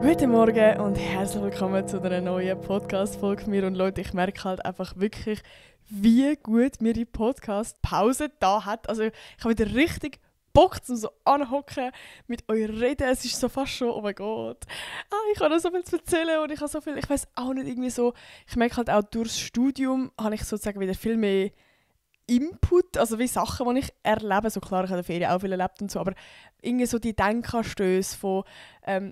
Guten Morgen und herzlich willkommen zu einer neuen Podcast-Folge von mir. Und Leute, ich merke halt einfach wirklich, wie gut mir die Podcast-Pause da hat. Also ich habe wieder richtig Bock, um so anhocken, mit euch reden. Es ist so fast schon, oh mein Gott, ich habe noch so viel zu erzählen und ich habe so viel, ich weiß auch nicht, irgendwie so, ich merke halt auch durchs Studium habe ich sozusagen wieder viel mehr Input, also wie Sachen, die ich erlebe, so klar, ich habe in der Ferien auch viel erlebt und so, aber irgendwie so die Denkanstöße von,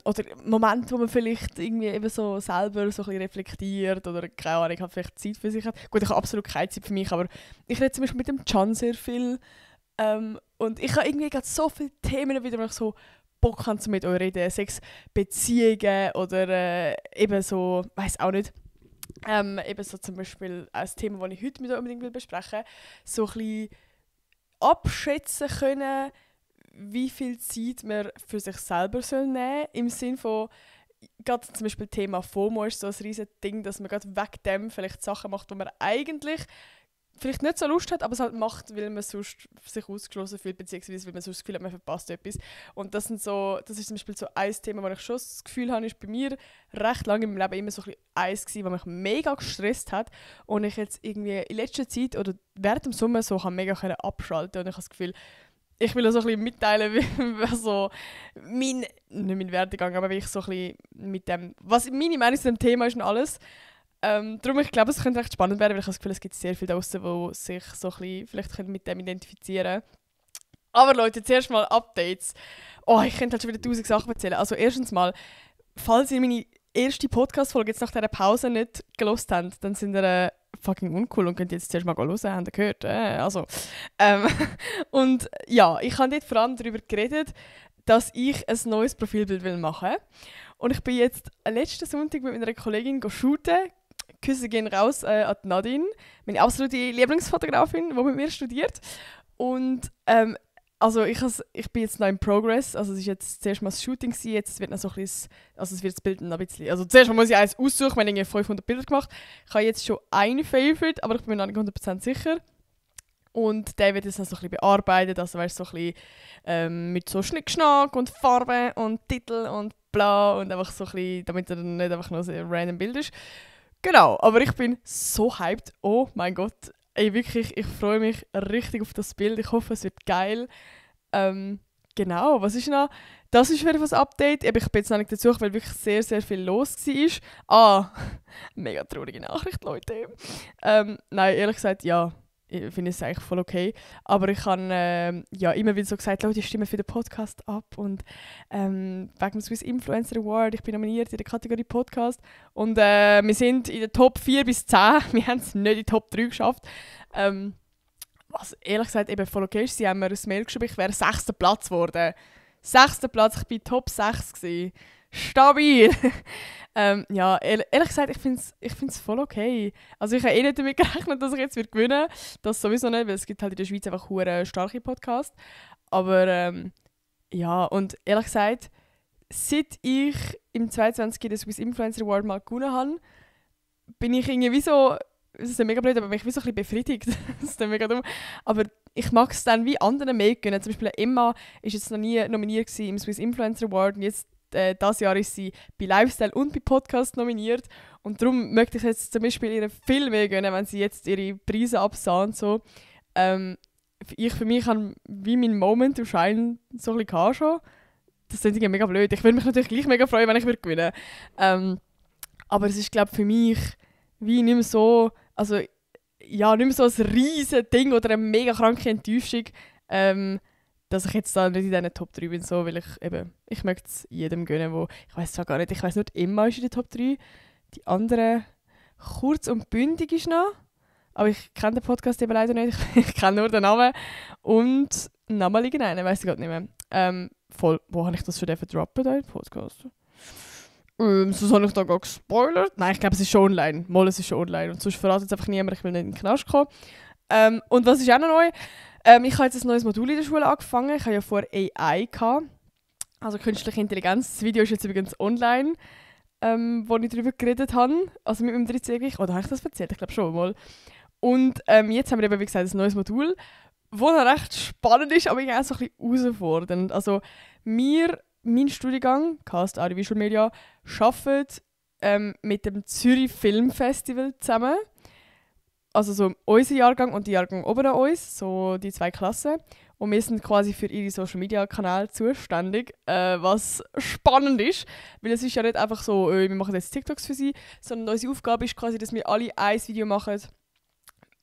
oder Momente, wo man vielleicht irgendwie eben so selber so ein bisschen reflektiert oder keine Ahnung, ich habe vielleicht Zeit für sich hat. Gut, ich habe absolut keine Zeit für mich, aber ich rede zum Beispiel mit dem Can sehr viel und ich habe irgendwie gerade so viele Themen wieder, wo ich so Bock habe, mit euch reden, sei es Beziehungen oder eben so, weiß auch nicht. Eben so zum Beispiel ein Thema, das ich heute mit euch unbedingt besprechen will, so ein bisschen abschätzen können, wie viel Zeit man für sich selber nehmen soll. Im Sinne von, gerade zum Beispiel das Thema FOMO ist so ein riesiges Ding, dass man gerade wegen dem vielleicht Sachen macht, die man eigentlich vielleicht nicht so Lust hat, aber es halt macht, weil man sonst sich ausgeschlossen fühlt, beziehungsweise weil man sonst das Gefühl hat, man verpasst etwas. Und das ist zum Beispiel so ein Thema, das ich schon das Gefühl habe, ist bei mir recht lange im Leben immer so ein bisschen eins gewesen, was mich mega gestresst hat und ich jetzt irgendwie in letzter Zeit oder während dem Sommer so kann mega abschalten und ich habe das Gefühl, ich will auch so ein bisschen mitteilen, wie so nicht mein Werdegang, aber wie ich so ein bisschen mit dem, was meine Meinung zu dem Thema ist und alles. Darum, ich glaube, es könnte recht spannend werden, weil ich habe das Gefühl, es gibt sehr viele draussen, die sich so ein bisschen vielleicht mit dem identifizieren können. Aber Leute, zuerst mal Updates. Oh, ich könnte halt schon wieder 1000 Sachen erzählen. Also erstens mal, falls ihr meine erste Podcast-Folge jetzt nach dieser Pause nicht gelost habt, dann sind ihr fucking uncool und könnt jetzt zuerst mal hören, habt ihr gehört? Und ja, ich habe dort vor allem darüber geredet, dass ich ein neues Profilbild machen will. Und ich bin jetzt letzten Sonntag mit meiner Kollegin shooten. Küsse gehen raus an Nadine, meine absolute Lieblingsfotografin, die mit mir studiert. Und also ich bin jetzt noch in Progress, also es war jetzt zuerst mal das Shooting, jetzt wird noch so ein bisschen, also es wird das Bild noch ein bisschen, also zuerst mal muss ich eins aussuchen, wir haben irgendwie 500 Bilder gemacht. Ich habe jetzt schon ein Favorite, aber ich bin mir noch nicht 100% sicher. Und der wird jetzt noch so ein bisschen bearbeitet, also weißt, so ein bisschen mit so Schnickschnack und Farbe und Titel und bla und einfach so ein bisschen, damit er dann nicht einfach nur so ein random Bild ist. Genau, aber ich bin so hyped. Oh mein Gott. Ey, wirklich, ich freue mich richtig auf das Bild. Ich hoffe, es wird geil. Genau, was ist noch? Das ist wieder ein Update. Ich bin jetzt noch nicht dazu, weil wirklich sehr, sehr viel los war. Mega traurige Nachricht, Leute. Nein, ehrlich gesagt, ja. Ich finde es eigentlich voll okay. Aber ich habe immer wieder so gesagt, Leute, stimmen für den Podcast ab. Und wegen dem Swiss Influencer Award, ich bin nominiert in der Kategorie Podcast. Und wir sind in den Top 4 bis 10. Wir haben es nicht in die Top 3 geschafft. Was ehrlich gesagt eben voll okay ist. Sie haben mir ein Mail geschrieben, ich wäre 6. Platz geworden. 6. Platz, ich war Top 6 gewesen. Stabil! Ja, ehrlich gesagt, ich find's voll okay. Also ich habe eh nicht damit gerechnet, dass ich jetzt gewinnen werde. Das sowieso nicht, weil es gibt halt in der Schweiz einfach hure starke Podcasts. Aber ja, und ehrlich gesagt, seit ich im 22 den Swiss Influencer Award mal gewonnen habe, bin ich irgendwie so, es ist ja mega blöd, aber bin ich wie so ein bisschen befriedigt. Das ist dann mega dumm. Aber ich mag es dann wie anderen mehr gönnen. Zum Beispiel Emma ist jetzt noch nie nominiert im Swiss Influencer Award und jetzt dieses Jahr ist sie bei Lifestyle und bei Podcast nominiert und darum möchte ich jetzt zum Beispiel ihr viel mehr gönnen, wenn sie jetzt ihre Preise absah und so. Für mich habe wie mein Moment to shine so ein bisschen schon. Das ist mega blöd. Ich würde mich natürlich gleich mega freuen, wenn ich gewinnen würde. Aber es ist, glaube ich, für mich wie nicht mehr so, also ja, nicht mehr so ein riesen Ding oder eine mega kranke Enttäuschung, dass ich jetzt da nicht in diesen Top 3 bin, so, weil ich möchte es jedem gönnen, wo, ich weiß zwar gar nicht, ich weiß nicht, Emma ist in der Top 3, die andere kurz und bündig ist noch, aber ich kenne den Podcast eben leider nicht, ich kenne nur den Namen und Namen liegen einen, weiss ich gerade nicht mehr. Wo habe ich das schon droppen, da im Podcast? So habe ich da gar gespoilert. Nein, ich glaube, es ist schon online. Es ist schon online. Und sonst verratet es einfach niemand, ich will nicht in den Knast kommen. Und was ist auch noch neu? Ich habe jetzt ein neues Modul in der Schule angefangen. Ich habe ja vor AI gehabt. Also künstliche Intelligenz. Das Video ist jetzt übrigens online, wo ich darüber geredet habe. Also mit meinem 13-Jährigen. Oder habe ich das erzählt? Ich glaube schon mal. Und jetzt haben wir eben, wie gesagt, ein neues Modul. wo dann recht spannend ist, aber irgendwie auch so ein bisschen herausfordernd. Also mein Studiengang, Cast Audio Visual Media, arbeitet mit dem Zürich Film Festival zusammen. Also so unser Jahrgang und der Jahrgang oben an uns, so die 2 Klassen. Und wir sind quasi für ihre Social Media Kanäle zuständig, was spannend ist, weil es ist ja nicht einfach so, wir machen jetzt TikToks für sie, sondern unsere Aufgabe ist quasi, dass wir alle ein Video machen,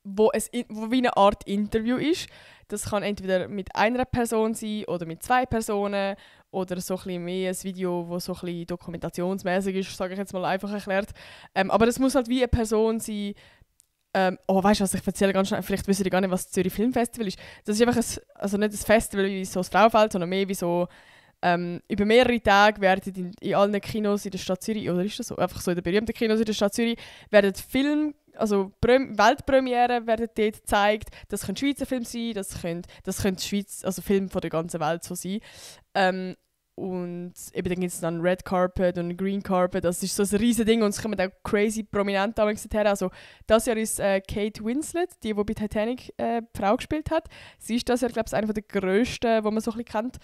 wo wie eine Art Interview ist. Das kann entweder mit einer Person sein oder mit 2 Personen oder so ein bisschen mehr ein Video, das so ein bisschen dokumentationsmäßig ist, sage ich jetzt mal einfach erklärt. Aber das muss halt wie eine Person sein. Weißt du was, ich erzähle ganz schnell, vielleicht wisst ihr gar nicht, was das Zürich Film Festival ist. Das ist einfach also nicht ein Festival wie so das Fraufeld, sondern mehr wie so über mehrere Tage werden in allen Kinos in der Stadt Zürich, oder ist das so? Einfach so in den berühmten Kinos in der Stadt Zürich werden Weltpremieren werden dort gezeigt. Das können Schweizer Filme sein, das können Filme von der ganzen Welt so sein. Und eben dann gibt es dann Red Carpet und Green Carpet. Das ist so ein riesiges Ding und es kommen auch crazy prominent her. Also das Jahr ist Kate Winslet, die bei Titanic die Frau gespielt hat. Sie ist das Jahr, glaube ich, einer der grössten, die man so ein bisschen kennt.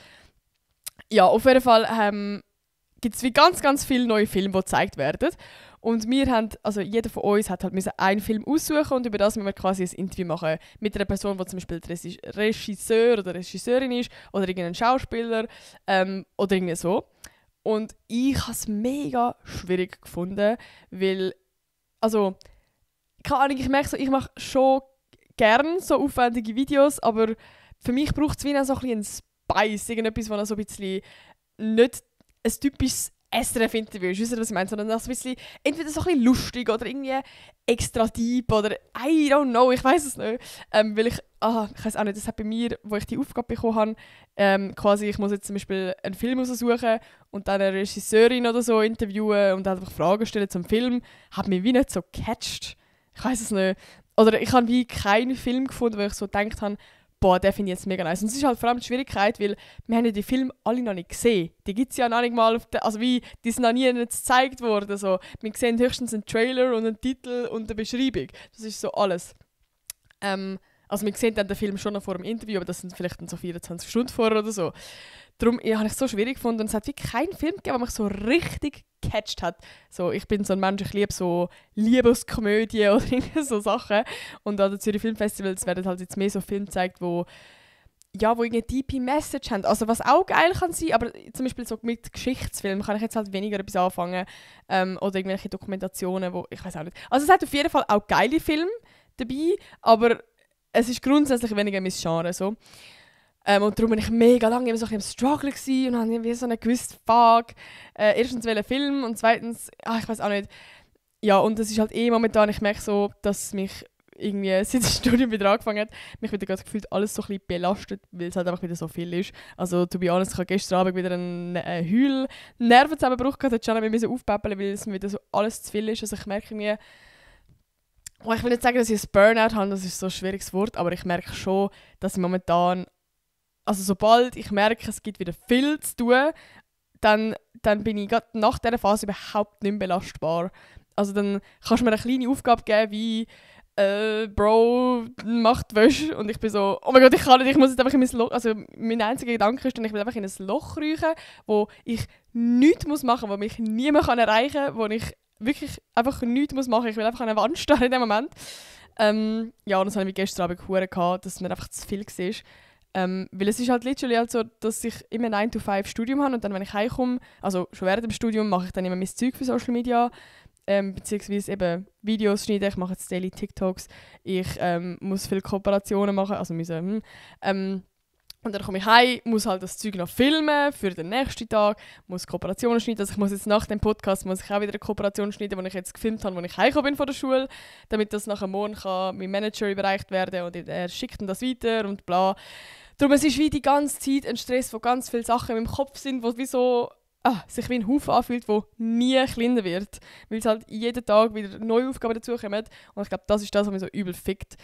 Ja, auf jeden Fall gibt es wie ganz, ganz viele neue Filme, die gezeigt werden. Und wir haben, also jeder von uns hat halt einen Film aussuchen und über das müssen wir quasi ein Interview machen mit einer Person, die zum Beispiel der Regisseur oder Regisseurin ist oder irgendein Schauspieler oder irgendwie so. Und ich habe es mega schwierig gefunden, weil, also, keine Ahnung, ich merke so, ich mache schon gerne so aufwendige Videos, aber für mich braucht es wie so ein bisschen einen Spice, irgendetwas, was so ein bisschen nicht ein typisches SRF-Interview ist, wisst ihr, was ich meine? Sondern auch so ein bisschen, entweder so ein bisschen lustig oder irgendwie extra deep oder I don't know, ich weiß es nicht. Weil ich weiß auch nicht, das hat bei mir, wo ich die Aufgabe bekommen habe, quasi, ich muss jetzt zum Beispiel einen Film raussuchen und dann eine Regisseurin oder so interviewen und dann einfach Fragen stellen zum Film, hat mich wie nicht so gecatcht. Ich weiß es nicht. Oder ich habe wie keinen Film gefunden, wo ich so gedacht habe, boah, den finde ich jetzt mega nice. Und es ist halt vor allem die Schwierigkeit, weil wir haben ja die Filme alle noch nicht gesehen. Die gibt es ja noch nicht mal, die sind noch nie gezeigt worden. So. Wir sehen höchstens einen Trailer und einen Titel und eine Beschreibung. Das ist so alles. Also wir sehen dann den Film schon noch vor dem Interview, aber das sind vielleicht dann so 24 Stunden vorher oder so. Darum habe ich es so schwierig gefunden und es hat wirklich keinen Film gegeben, der mich so richtig gecatcht hat. So, ich bin so ein Mensch, ich liebe so Liebeskomödien oder so Sachen. Und an den Zürich Filmfestivals werden halt jetzt mehr so Filme gezeigt, wo irgendeine tiefe Message haben. Also was auch geil kann sein, aber zum Beispiel so mit Geschichtsfilmen kann ich jetzt halt weniger etwas anfangen. Oder irgendwelche Dokumentationen, wo ich weiß auch nicht. Also es hat auf jeden Fall auch geile Filme dabei, aber es ist grundsätzlich weniger mein Genre. So. Und darum war ich mega lange immer so im Struggle und hatte irgendwie so einen gewissen Fuck. Erstens welchen Film und zweitens, ich weiß auch nicht. Ja, und das ist halt momentan, ich merke so, dass mich irgendwie, seit das Studium wieder angefangen hat, mich wieder gerade gefühlt alles so ein bisschen belastet, weil es halt einfach wieder so viel ist. Also, to be honest, ich habe gestern Abend wieder einen Heul-Nervenzusammenbruch gehabt, ich musste schon aufpäppeln, weil es mir wieder so alles zu viel ist. Also ich merke mir, ich will nicht sagen, dass ich ein Burnout habe, das ist so ein schwieriges Wort, aber ich merke schon, dass ich momentan, also sobald ich merke, es gibt wieder viel zu tun, dann bin ich gerade nach dieser Phase überhaupt nicht mehr belastbar. Also dann kannst du mir eine kleine Aufgabe geben, wie Bro, mach die Wäsche. Und ich bin so, oh mein Gott, ich kann nicht, ich muss jetzt einfach in mein Loch, also mein einziger Gedanke ist, ich will einfach in ein Loch kriechen, wo ich nichts machen muss, wo mich niemand erreichen kann, wo ich wirklich einfach nichts machen muss. Ich will einfach an eine Wand starren in dem Moment. Ja, und das habe ich gestern Abend gehabt, dass mir einfach zu viel war. Weil es ist halt literally halt so, dass ich immer ein 9-to-5 Studium habe und dann, wenn ich heimkomme, also schon während dem Studium, mache ich dann immer mein Zeug für Social Media, beziehungsweise eben Videos schneiden, ich mache jetzt Daily TikToks, ich muss viele Kooperationen machen, also und dann komme ich heim, muss halt das Zeug noch filmen für den nächsten Tag, muss Kooperationen schneiden, also ich muss jetzt nach dem Podcast muss ich auch wieder eine Kooperation schneiden, die ich jetzt gefilmt habe, als ich heimgekommen bin von der Schule, damit das nachher morgen kann meinem Manager überreicht werden und er schickt dann das weiter und bla. Darum es ist wie die ganze Zeit ein Stress, wo ganz viele Sachen in meinem Kopf sind, wo wie so sich wie ein Haufen anfühlt, der nie kleiner wird. Weil es halt jeden Tag wieder neue Aufgaben dazukommen. Und ich glaube, das ist das, was mich so übel fickt.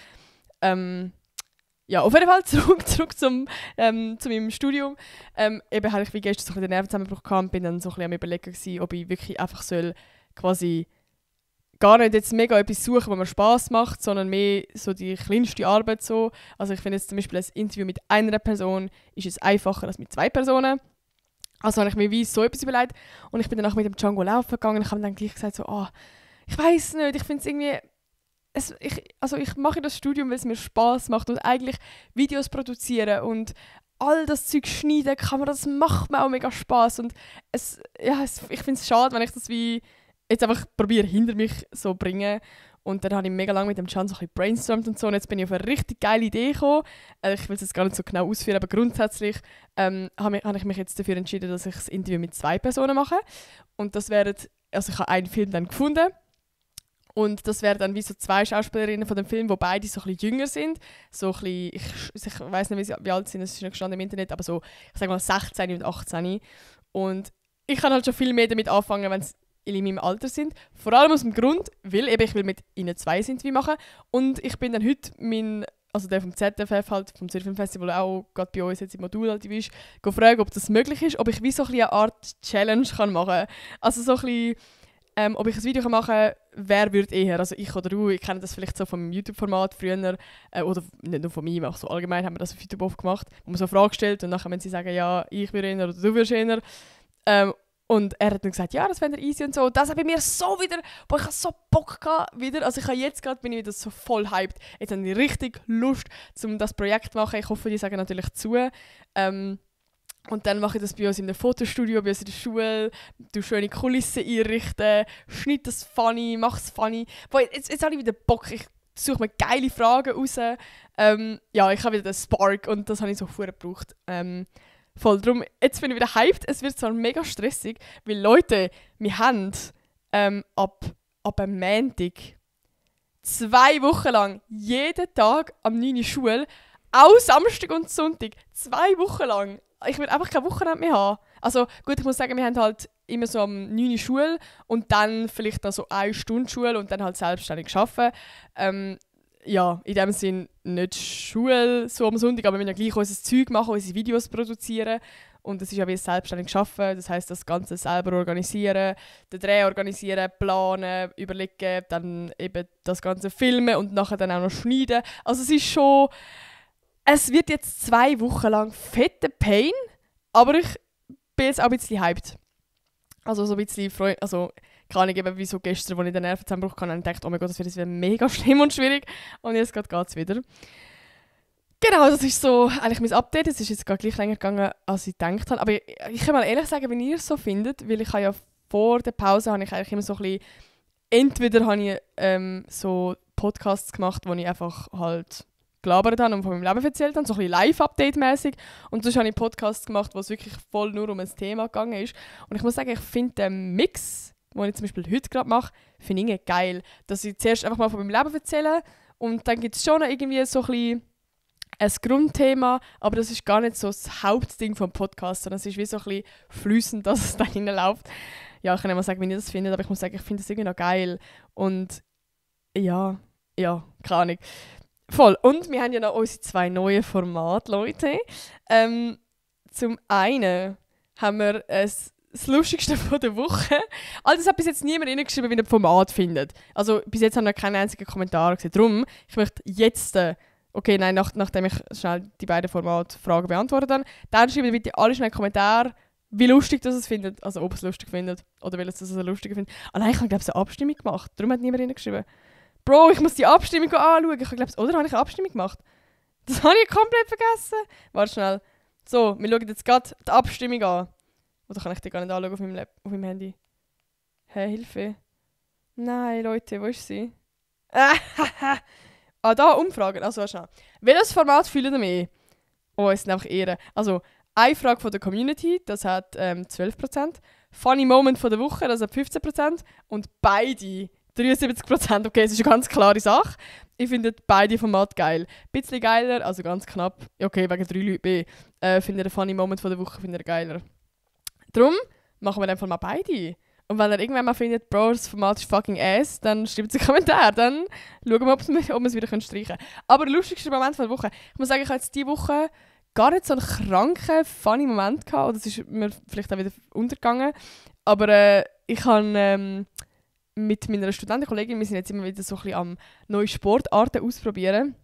Ja, auf jeden Fall zurück zu meinem Studium. Eben hatte ich wie gestern so ein bisschen den Nervenzusammenbruch gehabt und bin dann so ein bisschen am Überlegen gewesen, ob ich wirklich einfach quasi gar nicht jetzt mega etwas suchen, was mir Spass macht, sondern mehr so die kleinste Arbeit so. Also ich finde jetzt zum Beispiel ein Interview mit einer Person ist es einfacher als mit 2 Personen. Also habe ich mir wie so etwas überlegt und ich bin danach mit dem Django laufen gegangen und ich habe dann gleich gesagt so, ich weiß nicht, ich finde es irgendwie, ich mache das Studium, weil es mir Spass macht und eigentlich Videos produzieren und all das Zeug schneiden kann man, das macht mir auch mega Spass und ich finde es schade, wenn ich das wie jetzt einfach probiere hinter mich so bringen. Und dann habe ich mega lange mit dem Can so ein bisschen brainstormt und so. Und jetzt bin ich auf eine richtig geile Idee gekommen. Ich will es jetzt gar nicht so genau ausführen, aber grundsätzlich habe ich mich jetzt dafür entschieden, dass ich das Interview mit 2 Personen mache. Und das wären, also ich habe einen Film dann gefunden. Und das wären dann wie so 2 Schauspielerinnen von dem Film, die beide so ein bisschen jünger sind. So ein bisschen, ich weiss nicht, wie alt sie sind, das ist nicht gestanden im Internet, aber so, ich sage mal 16 und 18. Und ich kann halt schon viel mehr damit anfangen, wenn es in meinem Alter sind. Vor allem aus dem Grund, weil eben ich will mit ihnen 2 Interviews machen. Und ich bin dann heute also der vom ZFF halt, vom Zürich-Film-Festival auch gerade bei uns jetzt im Modul halt ist, gefragt, ob das möglich ist, ob ich wie so ein eine Art Challenge kann machen kann. Also so ein bisschen, ob ich ein Video machen kann, wer würde eher, also ich oder du, ich kenne das vielleicht so vom YouTube-Format früher, oder nicht nur von mir, auch so allgemein haben wir das auf YouTube oft gemacht, wo man so eine Frage stellt und nachher, wenn sie sagen, ja, ich würde eher oder du würdest eher, und er hat dann gesagt, ja, das wäre easy und so. Das habe ich mir so wieder, ich habe so Bock gehabt wieder. Also ich habe jetzt gerade, bin ich wieder so voll hyped. Jetzt habe ich richtig Lust, um das Projekt zu machen. Ich hoffe, die sagen natürlich zu. Und dann mache ich das bei uns in einem Fotostudio, bei uns in der Schule. Du schöne Kulissen einrichten, schneide das funny, mach es funny. Jetzt habe ich wieder Bock. Ich suche mir geile Fragen raus. Ich habe wieder den Spark und das habe ich so vorher gebraucht. Voll, darum, jetzt bin ich wieder hyped. Es wird zwar mega stressig, weil Leute, wir haben ab einem Montag 2 Wochen lang jeden Tag am 9 Uhr Schule, auch Samstag und Sonntag, 2 Wochen lang. Ich will einfach kein Wochenende mehr haben. Also gut, ich muss sagen, wir haben halt immer so am 9 Uhr Schule und dann vielleicht noch so 1 Stunde Schule und dann halt selbstständig arbeiten. Ja, in dem Sinn nicht Schule so am Sonntag, aber wir müssen ja gleich unser Zeug machen, unsere Videos produzieren. Und das ist ja wie selbstständig arbeiten, das heisst, das Ganze selber organisieren, den Dreh organisieren, planen, überlegen, dann eben das Ganze filmen und nachher dann auch noch schneiden. Also es wird jetzt 2 Wochen lang fette Pain, aber ich bin jetzt auch ein bisschen hyped. Also so ein bisschen keine Ahnung, eben wie so gestern, als ich den Nervenzusammenbruch hatte, und dachte, oh mein Gott, das wird jetzt mega schlimm und schwierig. Und jetzt geht es wieder. Genau, das ist so eigentlich mein Update. Es ist jetzt gerade gleich länger gegangen, als ich gedacht habe. Aber ich kann mal ehrlich sagen, wenn ihr es so findet, weil ich habe ja vor der Pause habe ich eigentlich immer so ein bisschen, entweder habe ich so Podcasts gemacht, wo ich einfach halt gelabert habe und von meinem Leben erzählt habe, so ein bisschen Live-Update-mäßig. Und sonst habe ich Podcasts gemacht, wo es wirklich voll nur um ein Thema gegangen ist. Und ich muss sagen, ich finde den Mix, den ich zum Beispiel heute gerade mache, finde ich irgendwie geil. Dass ich zuerst einfach mal von meinem Leben erzähle und dann gibt es schon irgendwie so ein bisschen ein Grundthema, aber das ist gar nicht so das Hauptding vom Podcast, sondern es ist wie so ein bisschen fließend, dass es da hineinläuft. Ja, ich kann nicht mal sagen, wie ihr das findet, aber ich muss sagen, ich finde das irgendwie noch geil. Und ja, keine Ahnung. Voll. Und wir haben ja noch unsere 2 neue Formate, Leute. Zum einen haben wir das Lustigste von der Woche. All das hat bis jetzt niemand reingeschrieben, wie ihr das Format findet. Also bis jetzt haben wir keinen einzigen Kommentar gesehen. Darum, ich möchte jetzt, nachdem ich schnell die beiden Formate-Fragen beantwortet habe, dann schreibt bitte alle schnell einen Kommentar, wie lustig das es findet. Also ob es lustig findet oder weil es das so lustig findet. Nein, ich habe glaube ich eine Abstimmung gemacht. Darum hat niemand reingeschrieben. Bro, ich muss die Abstimmung anschauen. Oder habe ich eine Abstimmung gemacht? Das habe ich komplett vergessen. Warte schnell. So, wir schauen jetzt gerade die Abstimmung an. Oder kann ich die gar nicht anschauen auf meinem Handy? Hilfe. Nein, Leute, wo ist sie? Da, Umfragen. Also, schnell. Welches Format fühlt ihr mehr? Oh, es sind einfach Ehre. Also, eine Frage von der Community, das hat 12%. Funny Moment von der Woche, das hat 15%. Und beide 73%. Okay, es ist eine ganz klare Sache. Ich finde beide Formate geil. Ein bisschen geiler, also ganz knapp. Okay, wegen 3 Leuten mehr. Finde den Funny Moment von der Woche geiler. Darum machen wir einfach mal beide. Und wenn ihr irgendwann mal findet, Bro, das Format ist fucking ass, dann schreibt es in den Kommentar. Dann schauen wir, ob wir es wieder streichen können. Aber der lustigste Moment von der Woche. Ich muss sagen, ich habe jetzt diese Woche gar nicht so einen kranken, funny Moment gehabt. Oder es ist mir vielleicht auch wieder untergegangen. Aber ich habe mit meiner Studentenkollegin, wir sind jetzt immer wieder so ein bisschen am neue Sportarten ausprobieren.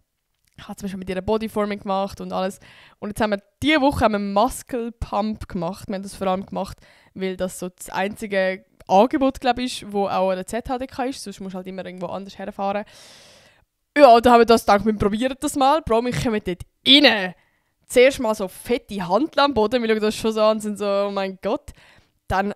Ich habe zum Beispiel mit ihr Bodyforming gemacht und alles. Und jetzt haben wir diese Woche einen Muscle Pump gemacht. Wir haben das vor allem gemacht, weil das so das einzige Angebot, glaube ich, ist, wo auch an der ZHDK ist. Sonst musst du halt immer irgendwo anders herfahren. Ja, und dann haben wir das gedacht, wir probieren das mal. Bro, wir kommen dort rein. Zuerst mal so fette Handel am Boden. Wir schauen das schon so an und sind so, oh mein Gott. Dann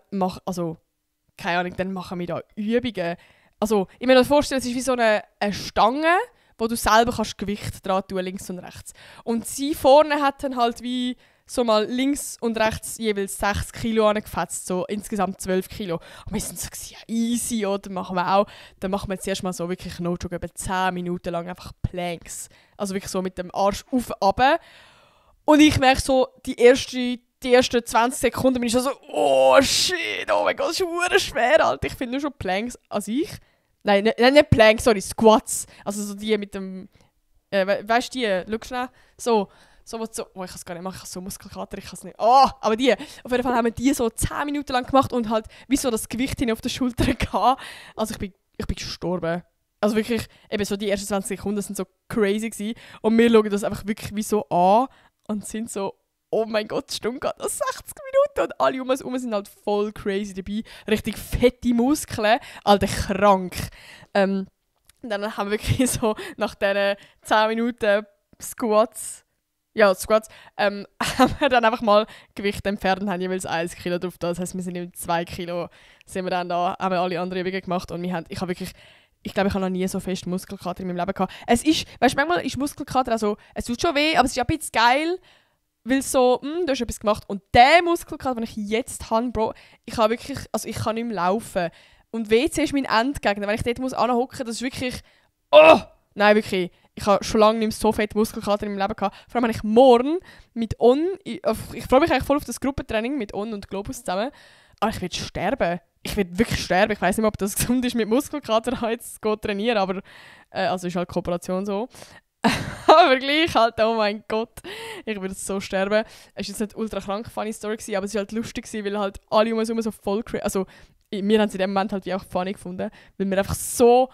keine Ahnung, dann machen wir da Übungen. Also, ich mir das vorstellen, es ist wie so eine Stange, wo du selber kannst Gewicht dran tun, links und rechts. Und sie vorne hat dann halt wie so mal links und rechts jeweils 6 Kilo angefetzt, so insgesamt 12 Kilo. Und wir sind so, ja, easy, oder? Machen wir auch. Dann machen wir jetzt erstmal so wirklich no-joke, etwa 10 Minuten lang einfach Planks. Also wirklich so mit dem Arsch auf, runter. Und ich merke so, die ersten 20 Sekunden bin ich schon so, oh shit, oh mein Gott, das ist verdammt schwer, Alter. Ich finde nur schon Planks als ich. Nein, nicht Planks, sorry, Squats. Also so die mit dem, weißt du die, schau schnell, so, oh, ich kann es gar nicht machen, ich habe so Muskelkater, ich kann es nicht. Oh, aber die, auf jeden Fall haben wir die so 10 Minuten lang gemacht und halt wie so das Gewicht hin auf der Schulter gehabt. Also ich bin gestorben. Also wirklich, eben so die ersten 20 Sekunden sind so crazy gewesen. Und wir schauen das einfach wirklich wie so an und sind so, oh mein Gott, Stunde geht noch 60 Minuten und alle um uns herum sind halt voll crazy dabei. Richtig fette Muskeln, Alter, krank. Dann haben wir wirklich so nach diesen 10 Minuten Squats, haben wir dann einfach mal Gewicht entfernt und haben jeweils 1 Kilo drauf. Das heisst, wir sind mit 2 Kilo, sind wir dann da, haben wir alle anderen Übungen gemacht und ich glaube, ich habe noch nie so fest Muskelkater in meinem Leben gehabt. Es ist, weißt du, manchmal ist Muskelkater, also, es tut schon weh, aber es ist ja ein bisschen geil, weil so, du hast etwas gemacht. Und der Muskelkater, den ich jetzt habe, Bro, ich kann nicht mehr laufen. Und WC ist mein Endgegner. Wenn ich dort anhocken muss, das ist wirklich, oh! Nein, wirklich. Ich habe schon lange nicht mehr so fette Muskelkater in meinem Leben gehabt. Vor allem, wenn ich morgen mit ich freue mich eigentlich voll auf das Gruppentraining mit On und Globus zusammen. Aber ich werde sterben. Ich werde wirklich sterben. Ich weiß nicht, ob das gesund ist, mit Muskelkater jetzt zu trainieren, aber also ist halt Kooperation so. Aber gleich halt, oh mein Gott, ich würde so sterben. Es war jetzt nicht ultra krank, funny Story gewesen, aber es war halt lustig gewesen, weil halt alle um uns herum so voll crazy, also wir haben es in dem Moment halt wie auch funny gefunden, weil wir einfach so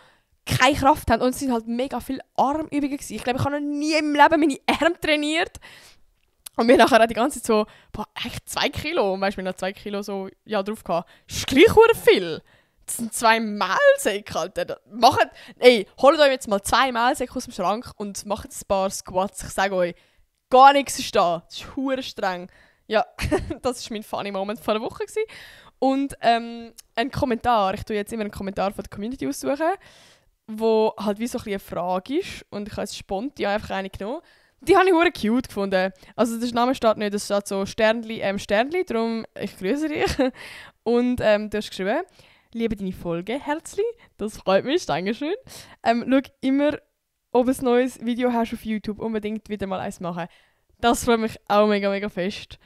keine Kraft haben und es sind halt mega viele Armübungen gewesen. Ich glaube, ich habe noch nie im Leben meine Arme trainiert. Und wir nachher auch die ganze Zeit so, boah, eigentlich 2 Kilo. Und weißt du, wir haben 2 Kilo so, ja, drauf gehabt. Das ist gleich viel. Das sind 2 Mahlsäcke, Alter. Holt euch jetzt mal 2 Mahlsäcke aus dem Schrank und macht ein paar Squats. Ich sage euch, gar nichts ist da. Das ist verdammt streng. Ja, das war mein funny Moment vor der Woche gewesen. Und ein Kommentar. Ich tue jetzt immer einen Kommentar von der Community aussuchen, wo halt wie so ein bisschen eine Frage ist. Und ich habe jetzt spontan einfach eine genommen. Die habe ich verdammt cute gefunden. Also der Name steht nicht, es steht so Sternli, darum ich grüße dich. Und du hast geschrieben, liebe deine Folge, herzlich, das freut mich, dankeschön. Schau immer, ob du ein neues Video hast auf YouTube, unbedingt wieder mal eins machen. Das freut mich auch mega, mega fest.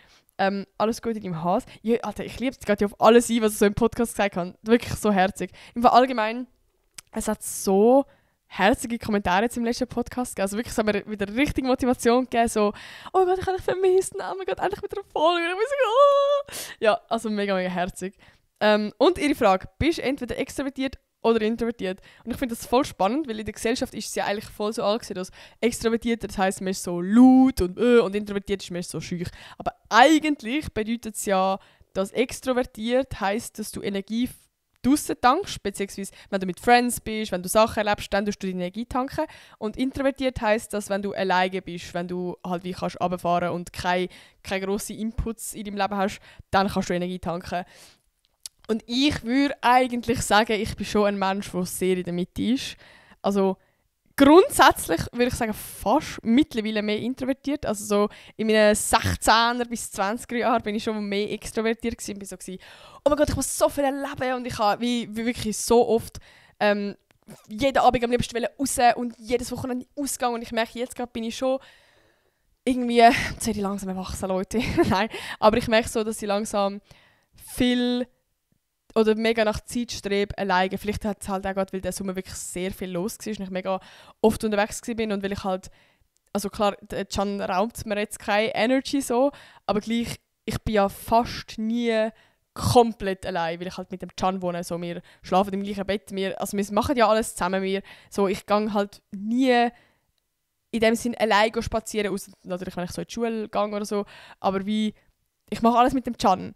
Alles Gute in deinem Haus. Ja, Alter, ich liebe es gerade auf alles ein, was ich so im Podcast gesagt habe. Wirklich so herzig. Im Fall allgemein, es hat so herzige Kommentare jetzt im letzten Podcast gegeben. Also wirklich, es hat mir wieder richtig Motivation gegeben. So, oh Gott, ich habe dich vermisst. Oh mein Gott, endlich wieder eine Folge. Und ich so, oh. Ja, also mega, mega herzig. Und ihre Frage, bist du entweder extrovertiert oder introvertiert? Und ich finde das voll spannend, weil in der Gesellschaft ist es ja eigentlich voll so angesehen, dass extrovertiert, das heisst, man ist so laut und introvertiert ist man so schüch. Aber eigentlich bedeutet es ja, dass extrovertiert heisst, dass du Energie draussen tankst, beziehungsweise wenn du mit Friends bist, wenn du Sachen erlebst, dann tust du die Energie tanken. Und introvertiert heisst, dass wenn du alleine bist, wenn du halt wie kannst runterfahren und keine grossen Inputs in deinem Leben hast, dann kannst du Energie tanken. Und ich würde eigentlich sagen, ich bin schon ein Mensch, der sehr in der Mitte ist. Also grundsätzlich würde ich sagen, fast mittlerweile mehr introvertiert. Also so in meinen 16er bis 20er Jahren bin ich schon mehr extrovertiert gewesen. Ich war so, oh mein Gott, ich muss so viel erleben und ich habe wie wirklich so oft jeden Abend am liebsten raus und jedes Wochenende ausgegangen. Und ich merke, jetzt gerade bin ich schon irgendwie, jetzt werde ich langsam erwachsen, Leute. Nein, aber ich merke so, dass ich langsam viel oder mega nach Zeit strebe, alleine. Vielleicht hat es halt auch gerade, weil der Sommer wirklich sehr viel los war und ich mega oft unterwegs war und weil ich halt, also klar, Can raubt mir jetzt keine Energy so, aber gleich, ich bin ja fast nie komplett allein, weil ich halt mit dem Can wohne, so, wir schlafen im gleichen Bett, wir machen ja alles zusammen, ich gehe halt nie in dem Sinn allein spazieren, außer natürlich, wenn ich so in die Schule gehe oder so, aber ich mache alles mit dem Can.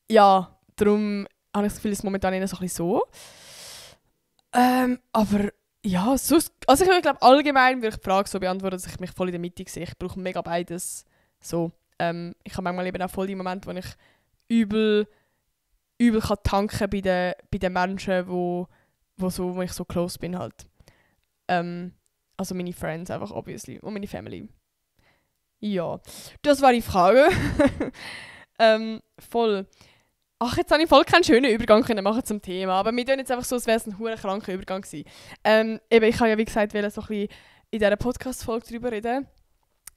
Ja, darum habe ich das Gefühl, es ist momentan eher so ein bisschen so. Aber ja, sonst, also ich glaube allgemein würde ich die Frage so beantworten, dass ich mich voll in der Mitte sehe. Ich brauche mega beides. So, ich habe manchmal eben auch voll die Momente, wo ich übel kann tanken bei den Menschen, wo ich so close bin halt. Also meine Friends einfach, obviously. Und meine Family. Ja, das war die Frage. Voll. Ach, jetzt habe ich voll keinen schönen Übergang können machen zum Thema, aber wir tun jetzt einfach so, als wäre es ein verdammt kranker Übergang gewesen. Eben, ich habe ja wie gesagt, so ein bisschen in dieser Podcast-Folge darüber reden,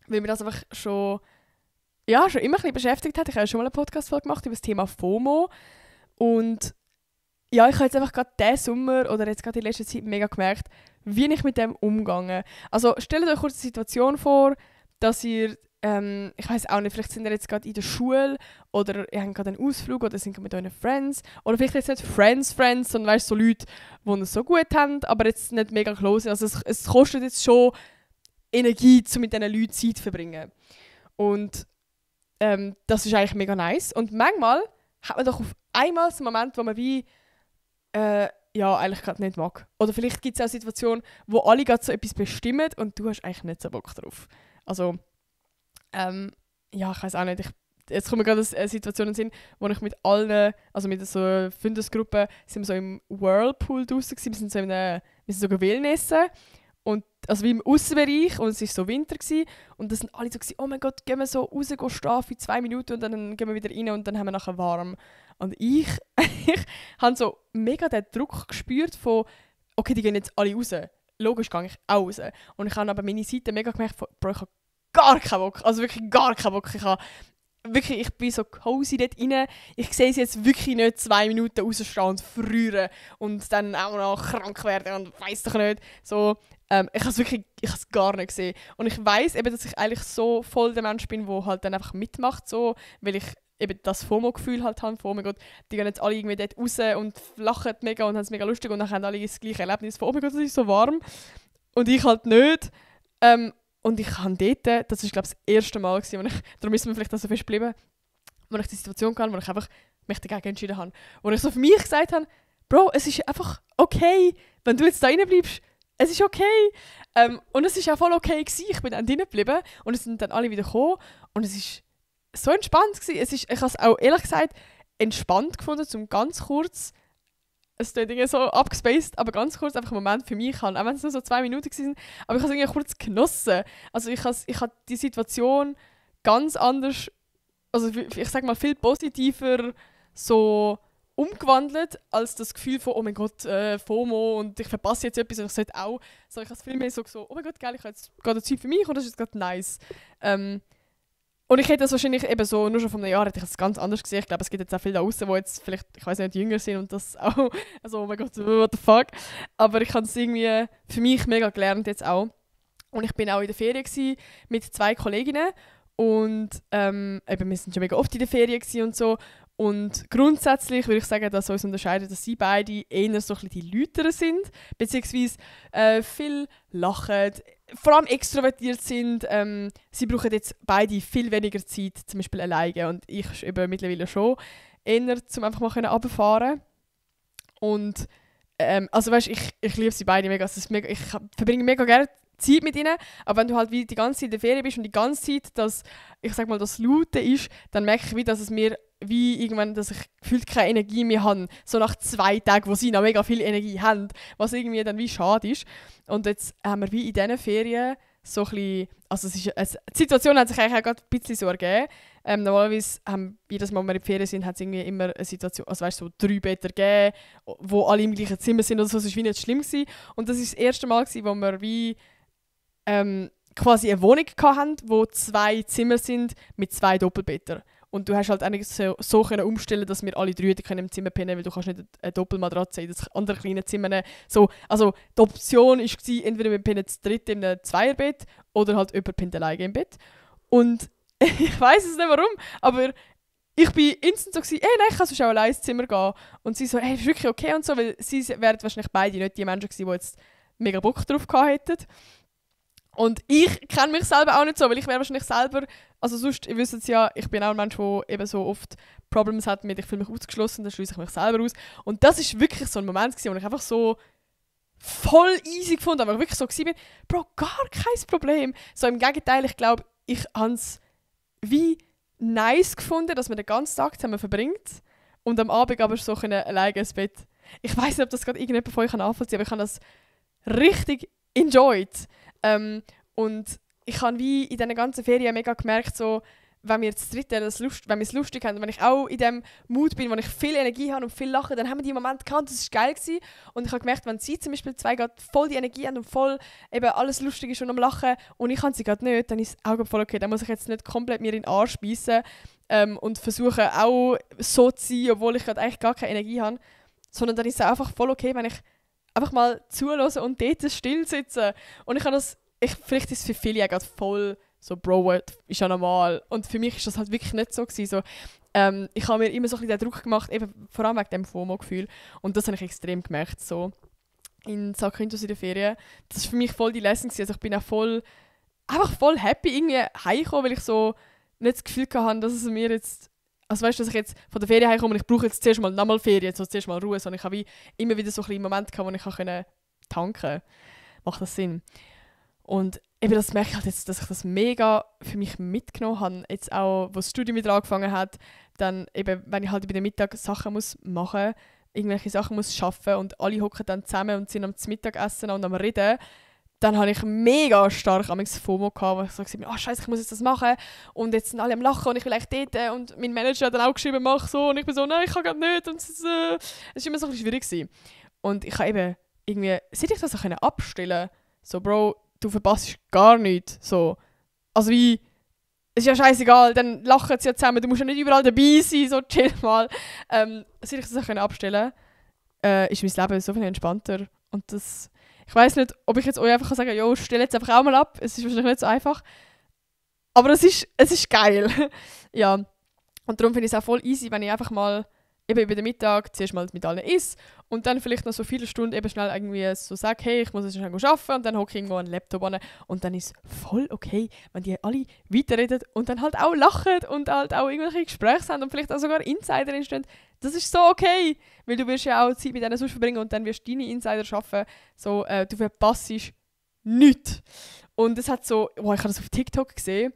weil mir das einfach schon immer ein bisschen beschäftigt hat. Ich habe ja schon mal eine Podcast-Folge gemacht über das Thema FOMO und ja, ich habe jetzt einfach gerade diesen Sommer oder jetzt gerade in letzter Zeit mega gemerkt, wie ich mit dem umgehe. Also stellt euch kurz eine Situation vor, dass ihr ich weiß auch nicht, vielleicht sind ihr jetzt gerade in der Schule oder ihr habt gerade einen Ausflug oder sind mit euren Friends. Oder vielleicht jetzt nicht Friends, sondern weißt, so Leute, die es so gut haben, aber jetzt nicht mega close sind. Also es kostet jetzt schon Energie, um mit diesen Leuten Zeit zu verbringen. Und das ist eigentlich mega nice. Und manchmal hat man doch auf einmal so einen Moment, wo man eigentlich gerade nicht mag. Oder vielleicht gibt es auch Situationen, wo alle gerade so etwas bestimmen und du hast eigentlich nicht so Bock drauf. Also ich weiß auch nicht. Jetzt kommt mir gerade eine Situation in den Sinn, wo ich mit allen, also mit so einer Freundesgruppe, sind wir so im Whirlpool draussen gewesen. Wir sind so Wellnessen. Und, also wie im Aussenbereich und es war so Winter gewesen, und da sind alle so gewesen, oh mein Gott, gehen wir so raus, gehen schlafen für 2 Minuten und dann gehen wir wieder rein und dann haben wir nachher warm. Und ich habe so mega den Druck gespürt von, okay, die gehen jetzt alle raus. Logisch gehe ich auch raus. Und ich habe aber meine Seite mega gemerkt, Bro, ich habe gar keinen Bock, also wirklich gar keinen Bock. Ich bin so cozy dort rein. Ich sehe es jetzt wirklich nicht 2 Minuten rausstehen und frieren und dann auch noch krank werden und weiss doch nicht. So, ich habe es gar nicht gesehen. Und ich weiss eben, dass ich eigentlich so voll der Mensch bin, der halt dann einfach mitmacht, so, weil ich eben das FOMO-Gefühl halt habe, oh mein Gott, die gehen jetzt alle irgendwie dort raus und lachen mega und haben es mega lustig und dann haben alle das gleiche Erlebnis von, oh mein Gott, es ist so warm. Und ich halt nicht. Und ich habe dort, das war glaube ich das erste Mal, darum ist mir vielleicht auch so fest geblieben, wo ich die Situation hatte, wo ich einfach mich dagegen entschieden habe. Wo ich so für mich gesagt habe, Bro, es ist einfach okay, wenn du jetzt da rein bleibst. Es ist okay. Und es war auch voll okay gewesen. Ich bin dann drin geblieben und es sind dann alle wieder gekommen. Und es war so entspannt gewesen. Ich habe es auch ehrlich gesagt entspannt gefunden, um ganz kurz, es klingt irgendwie so abgespaced, aber ganz kurz einfach einen Moment für mich haben. Auch wenn es nur so 2 Minuten waren. Aber ich habe es irgendwie kurz genossen. Also ich habe die Situation ganz anders, also ich sage mal viel positiver so umgewandelt, als das Gefühl von, oh mein Gott, FOMO und ich verpasse jetzt etwas und ich sollte auch. So, ich habe es viel mehr so, oh mein Gott, geil, ich habe jetzt gerade Zeit für mich und das ist jetzt gerade nice. Und ich hätte das wahrscheinlich eben so, nur schon vor einem Jahr hätte ich es ganz anders gesehen. Ich glaube, es gibt jetzt auch viele da draußen, die jetzt vielleicht, ich weiß nicht, jünger sind und das auch, also oh mein Gott, what the fuck. Aber ich habe es irgendwie für mich mega gelernt jetzt auch. Und ich bin auch in der Ferien mit 2 Kolleginnen und eben, wir sind schon mega oft in der Ferien und so. Und grundsätzlich würde ich sagen, dass uns unterscheidet, dass sie beide eher so ein bisschen die Lüteren sind, beziehungsweise viel lachen, vor allem extrovertiert sind. Sie brauchen jetzt beide viel weniger Zeit, zum Beispiel alleine. Und ich eben mittlerweile schon eher, um einfach mal runterfahren. Und also weißt, ich liebe sie beide mega. Also ich verbringe mega gerne Zeit mit ihnen, aber wenn du halt wie die ganze Zeit in der Ferien bist und die ganze Zeit das, ich sag mal, das Laute ist, dann merke ich wie, dass es mir wie irgendwann, dass ich gefühlt keine Energie mehr habe, so nach 2 Tagen, wo sie noch mega viel Energie haben, was irgendwie dann wie schade ist. Und jetzt haben wir wie in diesen Ferien so ein bisschen, also die Situation hat sich eigentlich auch gerade ein bisschen so ergeben. Normalerweise haben jedes Mal, wenn wir in die Ferien sind, hat es irgendwie immer eine Situation, also weißt du, so 3 Betten gegeben, wo alle im gleichen Zimmer sind oder so, das war wie nicht schlimm gewesen. Und das war das erste Mal gewesen, wo wir wie quasi eine Wohnung hatten, wo 2 Zimmer sind mit 2 Doppelbetten. Und du hast halt eigentlich so können umstellen, dass wir alle 3 im Zimmer pennen, weil du kannst nicht eine Doppelmatratze in das andere kleine Zimmer nehmen. So, also die Option war, entweder wir pennen zu dritt in einem Zweierbett oder halt jemand pennt alleine im Bett. Und ich weiss es nicht warum, aber ich bin instant so gewesen, nein, ich kann sonst auch allein ins Zimmer gehen. Und sie so, ist wirklich okay und so, weil sie wären wahrscheinlich beide nicht die Menschen gewesen, die jetzt mega Bock drauf gehabt hätten. Und ich kenne mich selber auch nicht so, weil ich wäre wahrscheinlich selber, also sonst, ihr wisst es ja, ich bin auch ein Mensch, der eben so oft Problems hat mit, ich fühle mich ausgeschlossen, dann schließe ich mich selber aus. Und das ist wirklich so ein Moment gewesen, wo ich einfach so voll easy gefunden habe, weil ich wirklich so war, Bro, gar kein Problem. So im Gegenteil, ich glaube, ich habe es wie nice gefunden, dass man den ganzen Tag zusammen verbringt und am Abend aber so alleine ins Bett. Ich weiss nicht, ob das gerade irgendjemand von euch nachvollziehen kann, aber ich habe das richtig enjoyed. Und ich habe wie in diesen ganzen Ferien mega gemerkt, so, wenn wir das Dritte, wenn wir es lustig haben, wenn ich auch in dem Mut bin, wo ich viel Energie habe und viel lache, dann haben wir die Momente gehabt, das war geil gewesen. Und ich habe gemerkt, wenn sie zum Beispiel zwei gerade voll die Energie haben und voll eben alles lustig ist und am Lachen und ich habe sie gerade nicht, dann ist es auch voll okay. Dann muss ich jetzt nicht komplett mir in den Arsch beißen und versuchen auch so zu sein, obwohl ich gerade eigentlich gar keine Energie habe. Sondern dann ist es einfach voll okay, wenn ich einfach mal zuhöre und dort still sitze. Und ich habe das, vielleicht ist es für viele ja gerade voll so, Bro, ist ja normal. Und für mich ist das halt wirklich nicht so gewesen. So, ich habe mir immer so ein bisschen den Druck gemacht, eben vor allem wegen dem FOMO-Gefühl. Und das habe ich extrem gemerkt, so in Zakynthos in der Ferien. Das war für mich voll die Lesson gewesen. Also ich bin auch einfach voll happy irgendwie heimgekommen, weil ich so nicht das Gefühl hatte, dass es mir jetzt, also weißt du, dass ich jetzt von der Ferien heimkomme und ich brauche jetzt zuerst mal nochmal Ferien, so zuerst mal Ruhe, sondern ich habe wie immer wieder so ein bisschen Momente gehabt, wo ich tanken konnte. Macht das Sinn? Und eben das merke ich halt jetzt, dass ich das mega für mich mitgenommen habe. Jetzt auch, wo das Studium wieder angefangen hat, dann eben, wenn ich halt über den Mittag Sachen muss machen, irgendwelche Sachen muss schaffen und alle hocken dann zusammen und sind am Mittagessen und am Reden, dann habe ich mega stark am FOMO gehabt, wo ich so gesagt habe, Scheiße, ich muss jetzt das machen und jetzt sind alle am Lachen und ich will eigentlich dort und mein Manager hat dann auch geschrieben, mach so und ich bin so, nein, ich kann gerade nicht und es war immer so ein bisschen schwierig gewesen. Und ich habe eben irgendwie, seit ich das so abstellen konnte, so Bro, du verpasst gar nichts. So. Also wie, es ist ja scheißegal, dann lachen sie ja zusammen, du musst ja nicht überall dabei sein, so chill mal. Seit ich das abstellen konnte, ist mein Leben so viel entspannter. Und das, ich weiss nicht, ob ich jetzt euch einfach sagen kann, jo, stell jetzt einfach auch mal ab. Es ist wahrscheinlich nicht so einfach. Aber es ist geil. Ja. Und darum finde ich es auch voll easy, wenn ich einfach mal eben über den Mittag zuerst mal mit allen isst und dann vielleicht noch so viele Stunden eben schnell irgendwie so sage, hey, ich muss jetzt schnell arbeiten und dann hocke ich irgendwo an den Laptop an und dann ist es voll okay, wenn die alle weiterreden und dann halt auch lachen und halt auch irgendwelche Gespräche haben und vielleicht auch sogar Insider entstehen. Das ist so okay, weil du wirst ja auch Zeit mit denen sonst verbringen und dann wirst du deine Insider schaffen. So, du verpasst nichts. Und es hat so, ich habe das auf TikTok gesehen,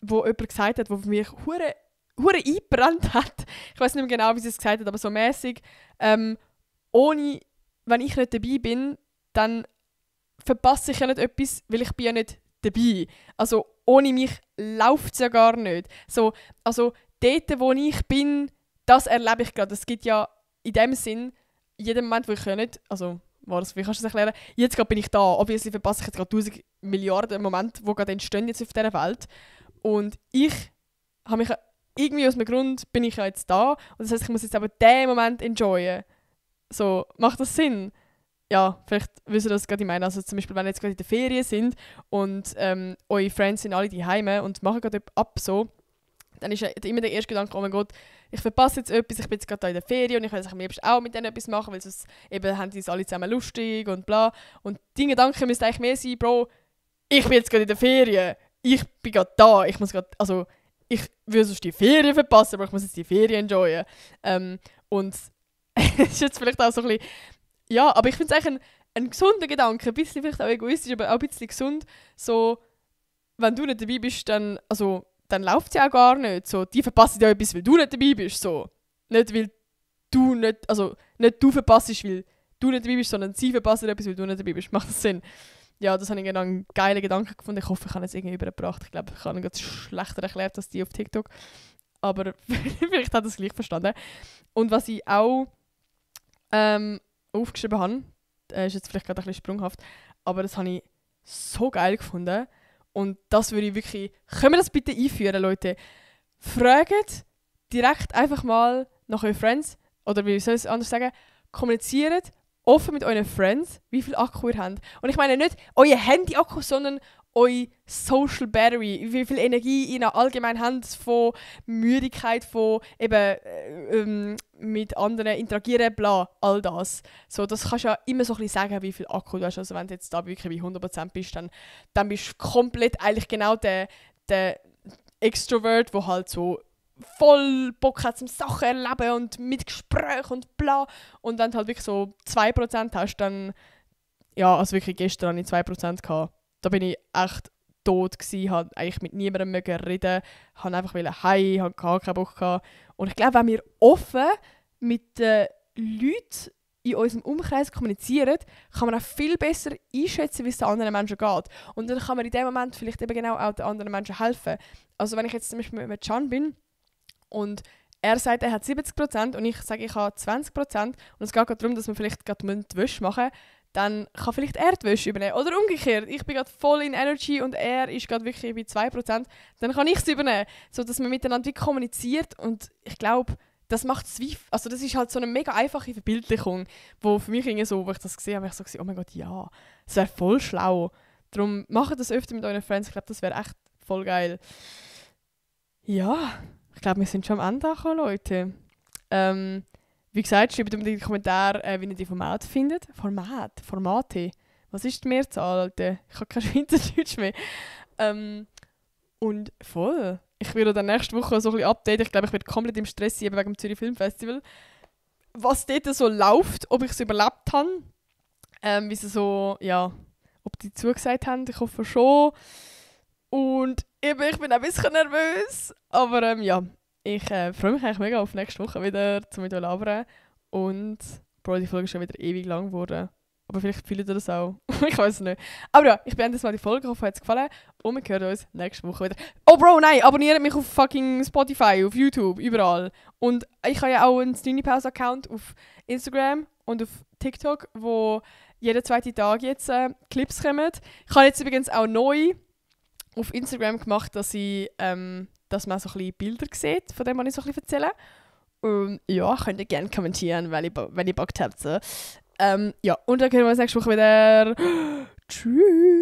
wo jemand gesagt hat, wo für mich hure eingebrannt hat. Ich weiß nicht mehr genau, wie sie es gesagt hat, aber so mäßig. Wenn ich nicht dabei bin, dann verpasse ich ja nicht etwas, weil ich bin ja nicht dabei. Also ohne mich läuft es ja gar nicht. So, also dort, wo ich bin, das erlebe ich gerade. Es gibt ja in dem Sinn, in jedem Moment, wo ich ja nicht, also wie kannst du das erklären? Jetzt gerade bin ich da. Obviously verpasse ich jetzt gerade 1000 Milliarden Momente, die gerade entstehen jetzt auf dieser Welt. Und ich habe mich irgendwie aus einem Grund bin ich ja jetzt da. Und das heisst, ich muss jetzt aber diesen Moment enjoyen. So, macht das Sinn? Ja, vielleicht wisst ihr das gerade, ich meine. Also zum Beispiel, wenn ihr jetzt gerade in der Ferien sind und eure Friends sind alle daheim und machen gerade ab so, dann ist ja immer der erste Gedanke, oh mein Gott, ich verpasse jetzt etwas, ich bin jetzt gerade da in der Ferien und ich will am liebsten auch mit denen etwas machen, weil sonst eben haben die es alle zusammen lustig und bla. Und die Gedanken müssten eigentlich mehr sein, Bro, ich bin jetzt gerade in der Ferien, ich bin gerade da, ich muss gerade, also ich würde sonst die Ferien verpassen, aber ich muss jetzt die Ferien enjoyen. Und es ist jetzt vielleicht auch so ein bisschen, ja, aber ich finde es eigentlich ein gesunder Gedanke, ein bisschen vielleicht auch egoistisch, aber auch ein bisschen gesund, so, wenn du nicht dabei bist, dann läuft es ja auch gar nicht. So, die verpassen ja etwas, weil du nicht dabei bist. So. Nicht, weil du nicht, also nicht du verpasst, weil du nicht dabei bist, sondern sie verpassen etwas, weil du nicht dabei bist. Macht das Sinn? Ja, das habe ich einen geilen Gedanken gefunden. Ich hoffe, ich habe es irgendwie übergebracht. Ich glaube, ich habe ihn ganz schlechter erklärt als die auf TikTok. Aber vielleicht hat er es gleich verstanden. Und was ich auch aufgeschrieben habe, ist jetzt vielleicht gerade ein bisschen sprunghaft, aber das habe ich so geil gefunden. Und das würde ich wirklich... Können wir das bitte einführen, Leute? Fragt direkt einfach mal nach euren Friends, oder wie soll ich es anders sagen, kommuniziert offen mit euren Friends, wie viel Akku ihr habt. Und ich meine nicht euer Handy-Akku, sondern eure Social Battery, wie viel Energie ihr allgemein habt von Müdigkeit, von eben mit anderen interagieren, bla, all das. So, das kannst du ja immer so ein bisschen sagen, wie viel Akku du hast. Also wenn du jetzt da wirklich bei 100% bist, dann bist du komplett eigentlich genau der Extrovert, der halt so voll Bock hat zum Sachen erleben und mit Gesprächen und bla. Und wenn du halt wirklich so 2% hast, dann, ja, also wirklich gestern hatte ich 2% gehabt. Da bin ich echt tot gsi, habe eigentlich mit niemandem mögen reden, habe einfach heim, habe gar keinen Bock gehabt. Und ich glaube, wenn wir offen mit den Leuten in unserem Umkreis kommunizieren, kann man auch viel besser einschätzen, wie es den anderen Menschen geht. Und dann kann man in dem Moment vielleicht eben genau auch den anderen Menschen helfen. Also wenn ich jetzt zum Beispiel mit Can bin und er sagt, er hat 70% und ich sage, ich habe 20% und es geht gerade darum, dass wir vielleicht gerade die Wäsche machen, dann kann vielleicht er die Wäsche übernehmen. Oder umgekehrt, ich bin gerade voll in Energy und er ist gerade wirklich bei 2%, dann kann ich es übernehmen. So dass man miteinander kommuniziert und ich glaube, das macht es wie, also das ist halt so eine mega einfache Verbildlichung, wo für mich irgendwie so, wo ich das gesehen habe, ich so gesehen, oh mein Gott, ja, das wäre voll schlau. Darum macht das öfter mit euren Friends, ich glaube, das wäre echt voll geil. Ja, ich glaube, wir sind schon am Ende angekommen, Leute. Wie gesagt, schreibt mir in die Kommentare, wie ihr die Formate findet. Formate. Was ist die Mehrzahl, Alter? Ich habe kein Schweizerdeutsch mehr. Und voll. Ich werde dann nächste Woche so ein bisschen updaten. Ich glaube, ich werde komplett im Stress sein, wegen dem Zürich Filmfestival. Was dort so läuft, ob ich es überlebt habe. Wie sie so, ja, ob die zugesagt haben. Ich hoffe schon. Und eben, ich bin ein bisschen nervös. Aber ja, ich freue mich eigentlich mega auf nächste Woche wieder, um mit euch zu labern. Und Bro, die Folge ist schon wieder ewig lang geworden. Aber vielleicht fühlt ihr das auch. Ich weiß es nicht. Aber ja, ich beende jetzt mal die Folge. Ich hoffe, euch hat es gefallen. Und wir hören uns nächste Woche wieder. Oh Bro, nein, abonniert mich auf fucking Spotify, auf YouTube, überall. Und ich habe ja auch einen Stinipause-Account auf Instagram und auf TikTok, wo jeden zweiten Tag jetzt Clips kommen. Ich habe jetzt übrigens auch neu auf Instagram gemacht, dass man so ein bisschen Bilder sieht, von dem, was ich so ein bisschen erzähle. Ja, könnt ihr gerne kommentieren, wenn ihr Bock habt. So. Ja, und dann können wir uns nächste Woche wieder. Tschüss!